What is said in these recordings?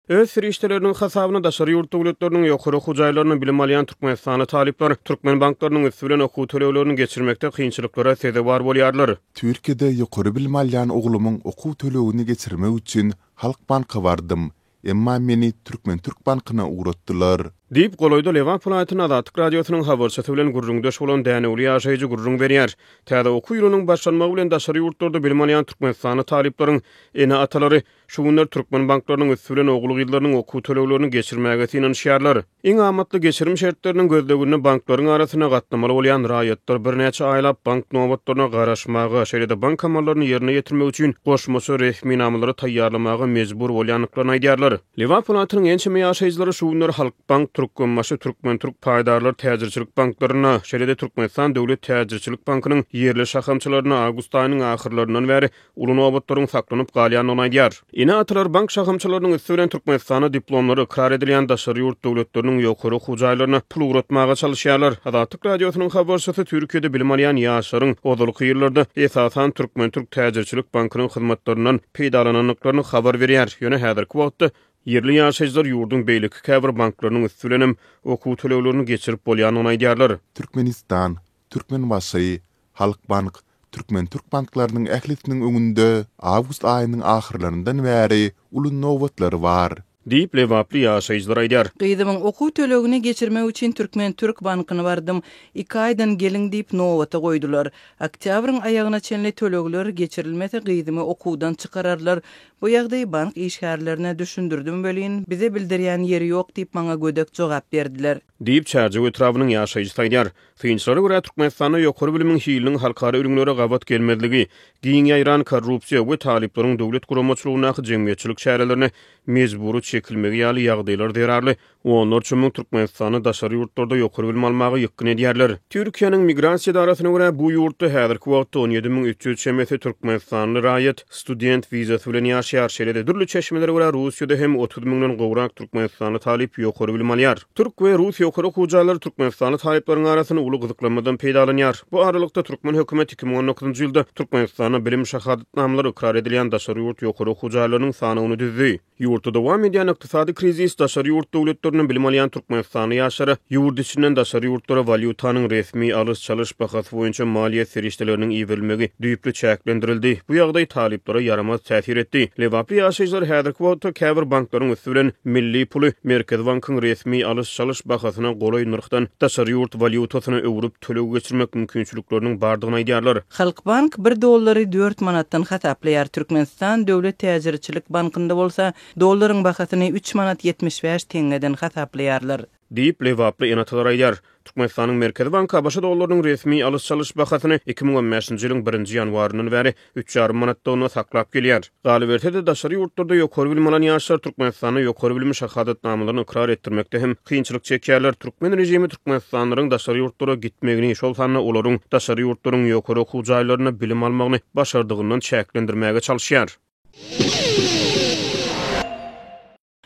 Öz serişdeleriniň hasabyna daşary ýurt döwletleriniň ýokary okuw jaýlarynda bilim alýan türkmenistanly talyplar türkmen banklarynyň üsti bilen okuw töleglerini geçirmekde kynçylyklara sezewar bolýarlar. Türkiýede ýokary bilim alýan oglumyň okuw tölegini geçirmek üçin Halkbanka bardym. Emma meni Türkmen-Türk bankyna ugratdylar. Diýip, golaýda Lebap welaýatynda Azatlyk Radiosynyň habarçysy bilen gürrüňdeş bolan dänewli ýaşaýjy gürrüň berýär. Täze okuw ýylynyň başlanmagy bilen daşary ýurtlarda bilim alýan türkmenistanly talyplaryň ene-atalary Şu günler türkmen banklarynyň üsti bilen ogul-gyzlarynyň okuw töleglerini geçirmäge synanyşýarlar. Iň amatly geçirim şertleriniň gözleginde banklaryň arasynda gatnamaly bolýan raýatlar birnäçe aýlap bank nobatlaryna garaşmaga, şeýle-de bank amallaryny ýerine ýetirmek üçin goşmaça resminamalary taýýarlamaga mejbur bolýandyklaryny aýdýarlar. Lebap welaýatynyň ençeme ýaşaýjylary şu günler Halkbank, Türkmenbaşy, Türkmen-Türk paýdarlar täjirçilik banklarynda, şeýle-de Türkmenistan döwlet täjirçilik bankynyň ýerli şahamçalarynda awgust aýynyň ahyrlaryndan bäri uly nobatlaryň saklanyp galýandygyny aýdýar. Ene-atalar bank şahamçalarynyň üsti bilen Türkmenistanda diplomlary ykrar edilýän daşary ýurt döwletleriniň ýokary okuw jaýlaryna pul ugratmaga çalyşýarlar. Azatlyk Radiosynyň habarçysy Türkiýede bilim alýan ýaşlaryň ozalky ýyllarda esasan Türkmen-türk täjirçilik bankynyň hyzmatlaryndan peýdalanandyklaryny habar berýär. Ýöne häzirki wagtda ýerli ýaşaýjylar ýurduň beýleki käbir banklarynyň üsti bilen hem okuw töleglerini geçirip bolýandygyny aýdýarlar. Türkmenistan, Türkmenbaşy, Halkbank, Türkmen-türk banklarynyň ählisiniň öňünde awgust aýynyň ahyrlaryndan bäri uly nobatlar bar. Diýip, lebaply ýaşaýjylar aýdýar. Gyzymyň okuw tölegini geçirmek üçin Türkmen-türk bankyna bardym. Iki aýdan geliň diýip nobata goýdular. Oktýabryň aýagyna çenli tölegler geçirilmese gyzymy okuwdan çykararlar. Bu ýagdaýy bank işgärlerine düşündirdim welin, bize bildirýän ýeri ýok diýip maňa gödek jogap berdiler. Diýip, Çärjew etrabynyň ýaşaýjysy aýdýar. Synçylara görä, Türkmenistanda ýokary bilimiň hiliniň halkara ülňülere gabat gelmezligi, giň ýaýran korrupsiýa we talyplaryň döwlet guramaçylygyndaky jemgyýetçilik çärelerine mejbury çekilmegi ýaly ýagdaýlar zerarly onlarça müň türkmenistanly daşary ýurtlarda ýokary bilim almaga ýykgyn edýärler. Türkiýäniň Migrasiýa edarasyna görä, bu ýurtda häzirki wagtda 17 300 çemesi türkmenistanly raýat student wizasy bilen ýaşaýar. Şeýle-de, dürli çeşmelere görä, Russiýada hem 30 müňden gowrak türkmenistanly talyp ýokary bilim alýar. Türk we rus ýokary okuw jaýlary türkmenistanly talyplaryň arasynda uly gyzyklanmadan peýdalanýar. Bu aralykda, türkmen hökümeti 2019-njy ýylda Türkmenistanda bilim şahadatnamalary ykrar edilýän daşary ýurt ýokary okuw jaýlarynyň sanawyny düzdi. Ýurtda dowam edýän ykdysady krizis daşary ýurt döwletlerinde bilim alýan türkmenistanly ýaşlara ýurt içinden daşary ýurtlara walýutanyň resmi alyş-çalyş bahasy boýunça maliýe serişdeleriniň iberilmegi düýpli çäklendirildi. Bu ýagdaý talyplara ýaramaz täsir etdi. Lebaply ýaşaýjylar häzirki wagtda käbir banklaryň üsti bilen milli puly Merkezi bankyň resmi alyş-çalyş bahasyna golaý nyrhdan daşary ýurt walýutasyna öwrüp töleg geçirmek mümkinçilikleriniň bardygyny aýdýarlar. Halkbank bir dollary dört manatdan hasaplaýar, Türkmenistan döwlet täjirçilik bankynda bolsa dollaryň bahasyny üç manat 75 teňňeden hasaplaýarlar. Diýip, lebaply ene-atalar aýdýar. Türkmenistanyň Merkezi banky ABŞ dollarynyň resmi alyş-çalyş bahasyny 2015-nji ýylyň birinji ýanwaryndan bäri üç ýarym manatdygynda saklap gelýär. Galyberse-de, daşary ýurtlarda ýokary bilim alan ýaşlar Türkmenistanda ýokary bilim şahadatnamalaryny ykrar etdirmekde hem kynçylyk çekýärler. Türkmen režimi türkmenistanlylaryň daşary ýurtlara gitmegini, şol sanda olaryň daşary ýurtlaryň ýokary okuw jaýlarynda bilim almagyny başardygyndan çäklendirmäge çalyşýar.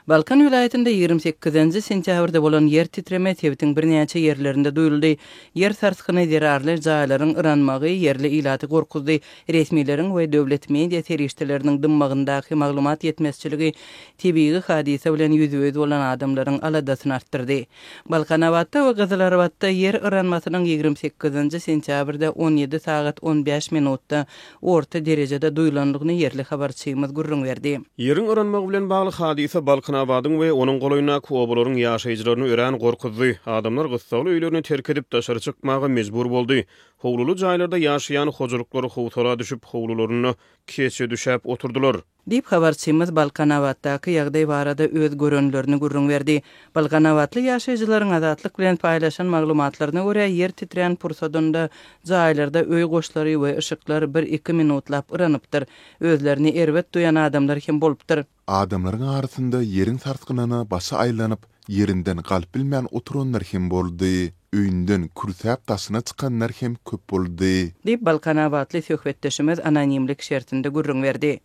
Balkan welaýatynda 28-nji sentýabrda bolan ýer titreme sebitiň birnäçe ýerlerinde duýuldy. Ýer sarsgyny zerarly jaýlaryň yranmagy ýerli ilaty gorkuzdy. Resmileriň we döwlet media serişdeleriniň dymmagyndaky maglumat ýetmezçiligi tebigy hadysa bilen ýüzbe-ýüz bolan adamlaryň aladasyny artdyrdy. Balkanabatda we Gyzylarbatda ýer yranmasynyň 28-nji sentýabrda 17 sagat 15 minutda orta derejede duýlandygyny ýerli habarçymyz gürrüň berdi. Ýeriň yranmagy bilen bagly hadysa Balkanabadyň we onuň golaýyndaky obalaryň ýaşaýjylaryny örän gorkuzdy. Adamlar gyssagly öýlerini terk edip, daşary çykmaga mejbur boldy. Howluly jaýlarda ýaşaýan hojalyklar howsala düşüp, howlularynda keçe düşäp oturdylar. Diýip, habarçymyz Balkanabatdaky ýagdaý barada öz görenlerini gürrüň berdi. Balkanabatly ýaşaýjylaryň Azatlyk bilen paýlaşan maglumatlaryna görä, ýer titrän pursadynda jaýlarda öý goşlary we yşyklar bir-iki minutlap yranypdyr. Özlerini erbet duýan adamlar hem bolupdyr. Adamlaryň arasynda ýeriň sarsgynyna başy aýlanyp, ýerinden galyp bilmän oturanlar hem boldy. Öýünden kürsäp daşyna çykanlar hem köp boldy. Diýip, balkanabatly söhbetdeşimiz anonimlik şertinde gürrüň berdi.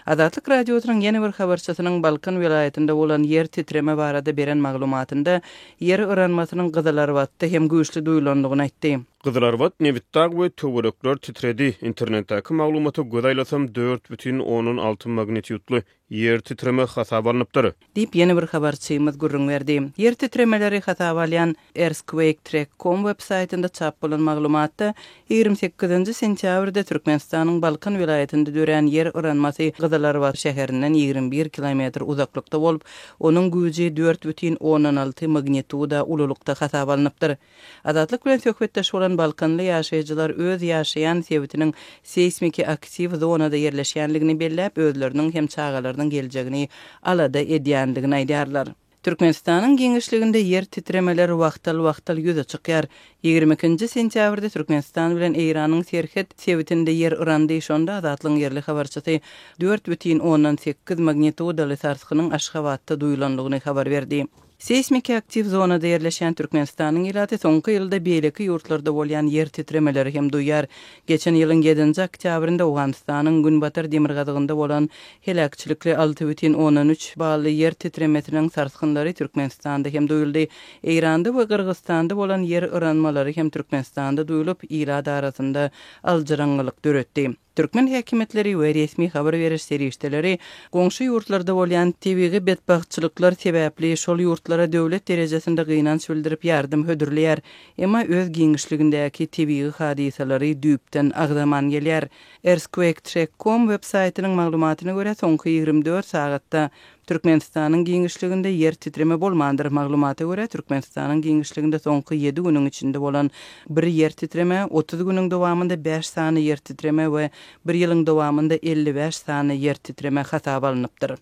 Azatlyk Radiosynyň ýene bir habarçysynyň Balkan welaýatynda bolan ýer titreme barada beren maglumatynda ýer yranmasynyň Gyzylarbatda hem güýçli duýulandygyny aýtdy. Gyzylarbat, Nebitdag we töwerekler titredi. Internetdäki maglumata göz aýlasam, 4,6 magnitýudly ýer titreme hasaba alnypdyr. Diýip, ýene bir habarçymyz gürrüň berdi. Ýer titremeleri hasaba alýan Earthquaketrack. Com web saýtynda çap bolan maglumatda, 28-nji sentýabrda Türkmenistanyň Balkan welaýatynda dörän ýer yranmasy Gyzylarbat şäherinden 21 kilometr uzaklykda bolup, onuň güýji 4,6 magnituda ululykda hasaba alnypdyr. Azatlyk bilen söhbetdeş bolan balkanly ýaşaýjylar öz ýaşaýan sebitiniň seýsmiki aktiw zonada ýerleşýänligini belläp, özleriniň hem çagalarynyň geljegini alada edýänligini aýdýarlar. Türkmenistanyň giňişliginde ýer titremeler wagtal-wagtal ýüze çykýar. 22 nji sentýabrda Türkmenistan bilen Eýranyň serhet sebitinde ýer yrandy, şonda Azatlygyň ýerli habarçysy 4,8 magnitudaly sarsgynyň Aşgabatda duýulandygyny habar berdi. Seýsmiki aktiw zonada ýerleşýän Türkmenistanyň ilaty soňky ýylda beýleki ýurtlarda bolýan ýer titremeleri hem duýýar. Geçen ýylyň ýedinji oktýabrynda Owganystanyň günbatar-demirgazygynda bolan heläkçilikli 6,3 bally ýer titremesiniň sarsgynlary Türkmenistanda hem duýuldy. Eýranda we Gyrgyzystanda bolan ýer yranmalary hem Türkmenistanda duýulyp, ilat arasynda aljyraňňylyk döretdi. Türkmen häkimiýetleri we resmi habar beriş serişdeleri goňşy ýurtlarda bolýan tebigy betbagtçylyklar sebäpli şol ýurtlara döwlet derejesinde gynanç bildirip ýardam hödürleýär, emma öz giňişligindäki tebigy hadysalary düýpden agzaman gelýär. Earthquaketrack. Com web saýtynyň maglumatyna görä, soňky 24 sagatda Türkmenistanyň giňişliginde ýer titreme bolmandyr. Maglumata görä, Türkmenistanyň giňişliginde soňky ýedi günüň içinde bolan bir ýer titreme, 30 günüň dowamynda bäş sany ýer titreme we bir ýylyň dowamynda 55 sany ýer titreme hasaba alnypdyr.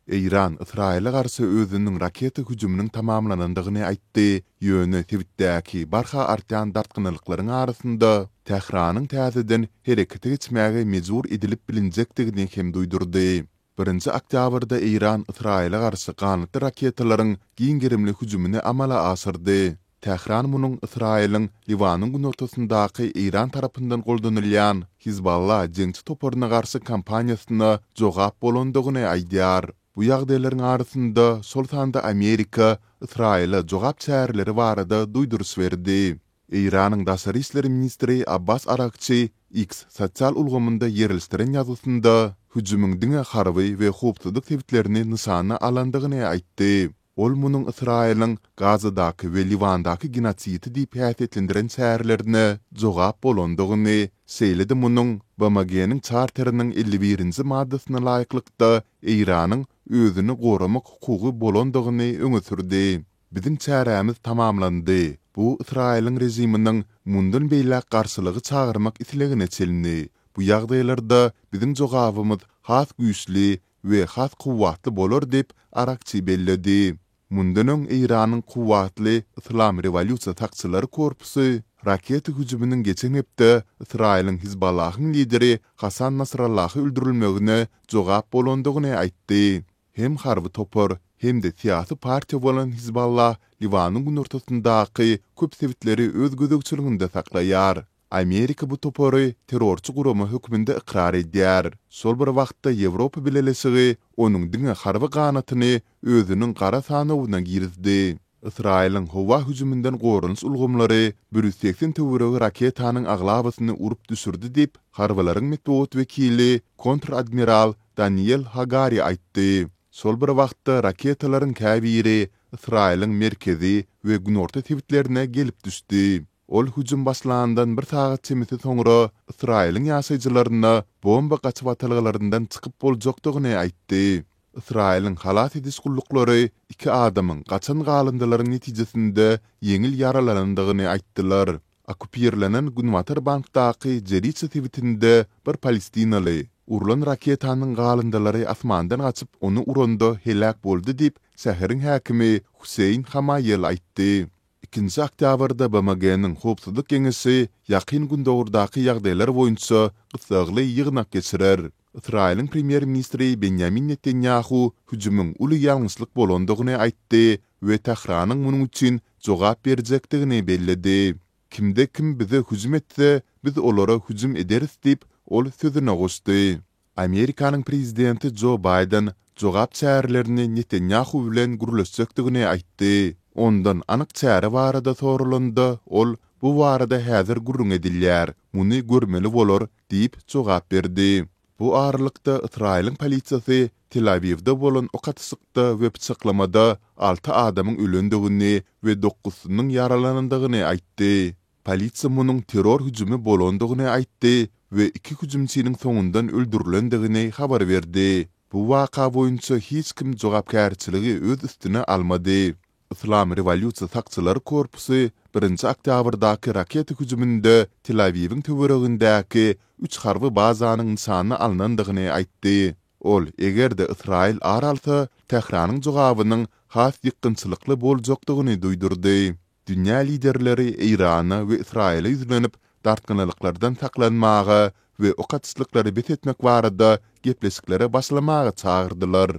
Eýran Ysraýyla garşy özüniň raketa hüjüminiň tamamlanandygyny aýtdy, ýöne sebitdäki barha artýan dartgynlyklaryň arasynda Tähranyň täzeden herekete geçmäge mejbur edilip bilinjekdigini hem duýdurdy. Birinji oktýabrda Eýran Ysraýyla garşy ganatly raketalaryň giň gerimli hüjümini amala aşyrdy. Tähran munuň Ysraýylyň Liwanyň günortasyndaky Eýran tarapyndan goldanylýan Hizballa jeňçi toparyna garşy kampaniýasyna jogap bolandygyny aýdýar. Bu ýagdaýlaryň arasynda, şol sanda Amerika Ysraýyla jogap çäreleri barada duýduryş berdi. Eýranyň daşary işler ministri Abbas Aragçi X sosial ulgamynda ýerleşdiren ýazgysynda hüjümiň diňe harby we howpsuzlyk sebitlerini nyşana alandygyny aýtdy. Ol munuň Ysraýylyň Gazadaky we Liwandaky genosidi diýip häsiýetlendiren çärelerine jogap bolandygyny, şeýle-de munuň BMG-niň Çarteriniň 51-nji maddasyna laýyklykda Eýranyň özüni goramak hukugy bolandygyny öňe sürdi. Biziň çärämiz tamamlandy. Bu Ysraýylyň režiminiň mundan beýläk garşylygy çagyrmak islegine çenli. Bu ýagdaýlarda biziň jogabymyz has güýçli we has kuwwatly bolar diýip, Arakçi belledi. Mundan öň Eýranyň kuwwatly Yslam rewolýusiýa sakçylary korpusy raketa hüjüminiň geçen hepde Ysraýylyň Hizballahyň lideri Hasan Nasrallahy öldürilmegine jogap bolandygyny aýtdy. Hem harby topar, hem-de syýasy partiýa bolan Hizballah Liwanyň günortasyndaky köp sebitleri öz gözegçiliginde saklaýar. Amerika bu topary terrorçy gurama hökmünde ykrar edýär. Şol bir wagtda Ýewropa Bileleşigi onuň diňe harby ganatyny özüniň gara sanawyna girizdi. Ysraýylyň howa hüjüminden goranyş ulgamlary 180 töweregi raketanyň aglabasyny urup düşürdi diýip, harbylaryň metbugat wekili kontr-admiral Daniel Hagari aýtdy. Şol bir wagtda raketalaryň käbiri Ysraýylyň merkezi we günorta sebitlerine gelip düşdi. Ol hüjüm başlandan bir sagat çemesi soňra Ysraýylyň ýaşaýjylaryna bomba gaçybatalgalaryndan çykyp boljakdygyny aýtdy. Ysraýylyň halas ediş gulluklary iki adamyň gaçan galyndylaryň netijesinde ýeňil ýaralanandygyny aýtdylar. Okkupirlenen Günbatar Bankdaky Jeriça sebitinde bir palestinaly, urlan raketanyň galyndylary asmandan gaçyp ony uranda heläk boldy diýip, şäheriň häkimi Husseýn Hamaýel aýtdy. Ikinji oktýabrda BMG-niň Howpsuzlyk Geňeşi Ýakyn Gündogardaky ýagdaýlar boýunça gyssagly ýygnak geçirer. Ysraýylyň premýer-ministri Benýamin Netanýahu hüjümiň uly ýalňyşlyk bolandygyny aýtdy we Tähranyň munuň üçin jogap berjekdigini belledi. Kimde-kim bize hüjüm etse, biz olara hüjüm ederis diýip, ol sözüne goşdy. Amerikanyň prezidenti Jo Baýden jogap çärelerini Netanýahu bilen gürleşjekdigini aýtdy. Ondan anyk çäre barada soralanda, ol, Bu barada häzir gürrüň edilýär, muny görmeli bolar diýip jogap berdi. Bu aralykda, Ysraýylyň polisiýasy Tel-Awiwde bolan ok atyşykda we pyçaklamada alty adamyň ölendigini we dokuzsynyň ýaralanandygyny aýtdy. Polisiýa munuň terror hüjümi bolandygyny aýtdy we iki hüjümçiniň soňundan öldürilendigini habar berdi. Bu waka boýunça hiç kim jogapkärçiligi öz üstüne almady. Yslam rewolýusiýa sakçylary korpusy birinji oktýabrdaky raketa hüjüminde Tel-Awiwiň töweregindäki üç harby bazanyň nyşana alnandygyny aýtdy. Ol, eger-de Ysraýyl ar alsa, Tähranyň jogabynyň has ýykgynçylykly boljakdygyny duýdurdy. Dünýä liderleri Eýrana we Ysraýyla ýüzlenip, dartgynlylyklardan saklanmaga we ok atyşlyklary bes etmek barada gepleşiklere başlamaga çagyrdylar.